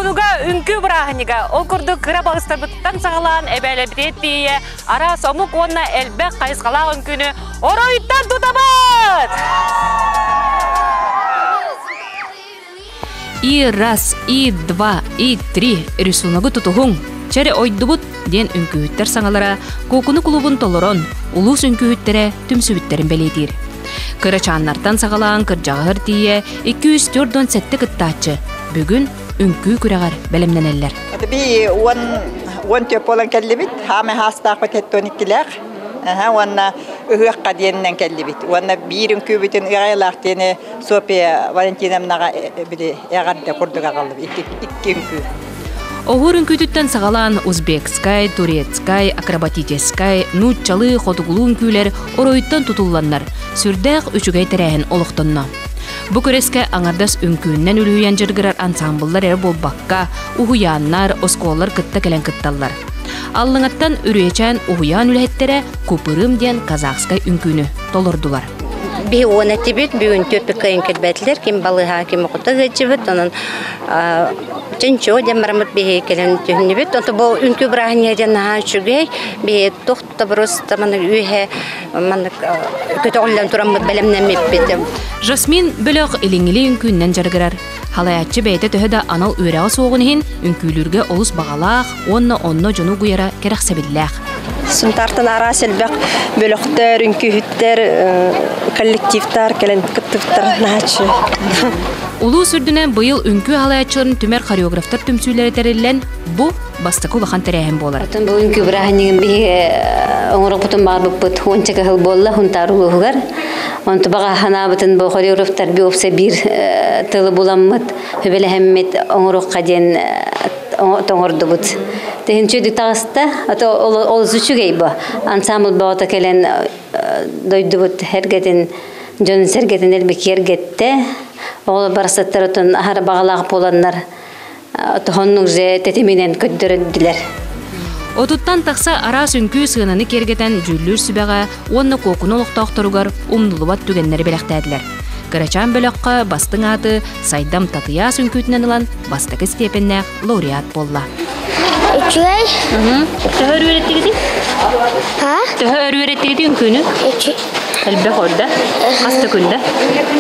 Куокунуга үҥкүү бырааһынньыга. Ол курдук кыра балыстарбытыттан саҕалаан эбээлэбитигэр тиийэ араас омук уонна элбэх хайысхалаах үҥкүүнү оройуттан тутабыт! И раз, и два, и три рисуногу тутуһуҥ, чэрэ ойдубут диэн үҥкүүһүттэр саҥалара Куокуну кулуубун толорон, улуус үҥкүүһүттэрэ түмсүбүттэрин бэлиэтиир. Кырачааннартан саҕалаан кырдьаҕаһыр тиийэ 247 кыттааччы бүгүн үҥкүү күрэҕэр бэлэмнэнэллэр. Би уон төп буолан кэллибит. Хаамай хаастаахпыт хэттон иккилээх. Уонна ыһыахха диэнинэн кэллибит. Уонна биир үҥкүүбүтүн ыаҕайалаах диэни Софья Валентиновнаҕа били эҕэрдэ курдук аҕаллыбыт икки үҥкүү. Оһуор үҥкүүтүттэн саҕалаан узбекскай, турецкай, акробатическай, нууччалыы, хотугулуу үҥкүүлэр оройуттан тутулланнар, сүрдээх үчүгэй тэрээһин олохтонно. Бу күрэскэ аҥардас үҥкүүннэн үлүһүйэн дьарыгырар ансаамбыллар эрэ буолбакка, уһуйааннар, оскуолалар кытта кэлэн кытталлар. Аллыҥаттан Үрүйэчээн уһуйаан үлэһиттэрэ Купырым диэн казахскай үҥкүүнү толордулар. Биһи уон этибит, бүгүн түөрт кыайын кэлбэтилэр, ким балыыһа, ким охото ыалдьыбыт, онон чэнчио диэн бараммыт биһи кэлэн түһүннүбүт. Онто бу үҥкүү бырааһынньыга диэн наһаа үчүгэй, биһи туох да просто маннык үөһэ маннык көтөҕүллэн тураммыт бэлэмнэммиппит. Жасмин бөлөх илиҥҥили үҥкүүннэн дьарыгырар. Халайааччы бэйэтэ төһө да анал үөрэҕэ суоҕун иһин, үҥкүүлүүргэ олус баҕалаах уонна онно дьону угуйара кэрэхсэбиллээх. Сунтаартан араас элбэх бөлөхтөр, үҥкүүһүттэр, коллективтар кэлэн кыттыбыттар наһааччы. Улуус үрдүнэн быйыл үҥкүү халайааччыларын түмэр хореографтар түмсүүлэрэ тэриллэн, бу бастакы улахан тэрээһин буолар. Оттон бу үҥкүү бырааһынньыгын биһиги оҥороппутун баҕарбыппыт уонча кыһыл буолла Сунтаар улууһугар. Онту баҕа санаабытын бу хореографтар биопсия биир тылы буламмыт, сүбэлэһэммит оҥоруохха диэн тоҥордубут. Тыһынча таҕыста, ото олус үчүгэй бу. Ансамбль бөҕөтө кэлэн дойдубут эргэтин, дьон сэргэтин элбик киэргэттэ. Оҕолор барсаттар отон аһара баҕалаах буоланнар тохоннук же тэтиминэн көрдөрөдүлэр. Отуттан тахса араас үҥкүү сыананы киэргэтэн дьүүллүүр сүбэҕэ уонна Куокуну олохтоохторугар умнуллубат түгэннэри бэлэхтээтилэр. Кырачаан бөлөххө бастыҥ ааты Сайдам Татыйаас үҥкүүтүнэн ылан бастакы степеннээх лауреат буолла. Үчүгэй. Төһө өр үөрэттигитий? Төһө өр үөрэттигитий үҥкүүнү? Элбэх орда. Хас да күндэ.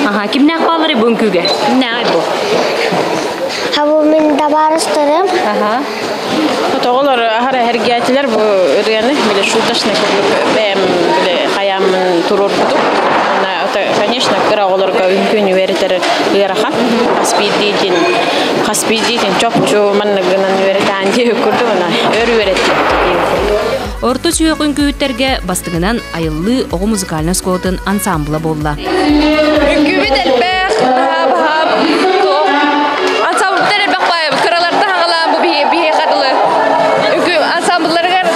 Аха, кимнээх баалларый бу үҥкүүгэ? Кимнээҕий бу? Хабу мин табаарыстарым. Аха. Тоҕолор аһара эһэргээтилэр бу ырыаны били шуточный курдук бэйэм били хайааммын туруорбутум. Уонна конечно кыра оҕолорго үҥкүүнү үөрэтэр ыарахан. Хас биирдиитин хас биирдиитин чопчу маннык гынан үөрэтään диэбит курдук ана өр үөрэттим Орто сүһүөх үҥкүүһүттэргэ бастыҥынан Айыллыы оҕо музыкальнай оскуолатын ансаамбыла буолла. Үҥкүүбүт элбэх, баһаам, туох ансамбльтар элбэх баайабыт. Кыраларта хаҥалаан бу биһиэхэ дылы. Үҥкүү ансамблларыгар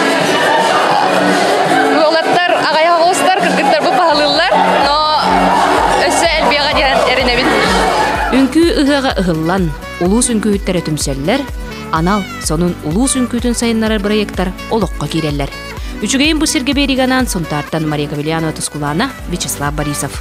уолаттар, аҕайах оҕустар, кыргыттарбыт баһылыыллар, но өссө элбиэҕэ диэн эрэнэбин. Үҥкүү ыһыаҕа ыһыллан, улуус үҥкүүһүттэрэ түмсэллэр, анал, сонун улуус үҥкүүтүн сайыннарар бырайыактар олоххо киирэллэр. Үчүгэйин бу сиргэ биэриигэ анаан Сунтаартан Мария Кавельянова Тускулаана, Вячеслав Борисов.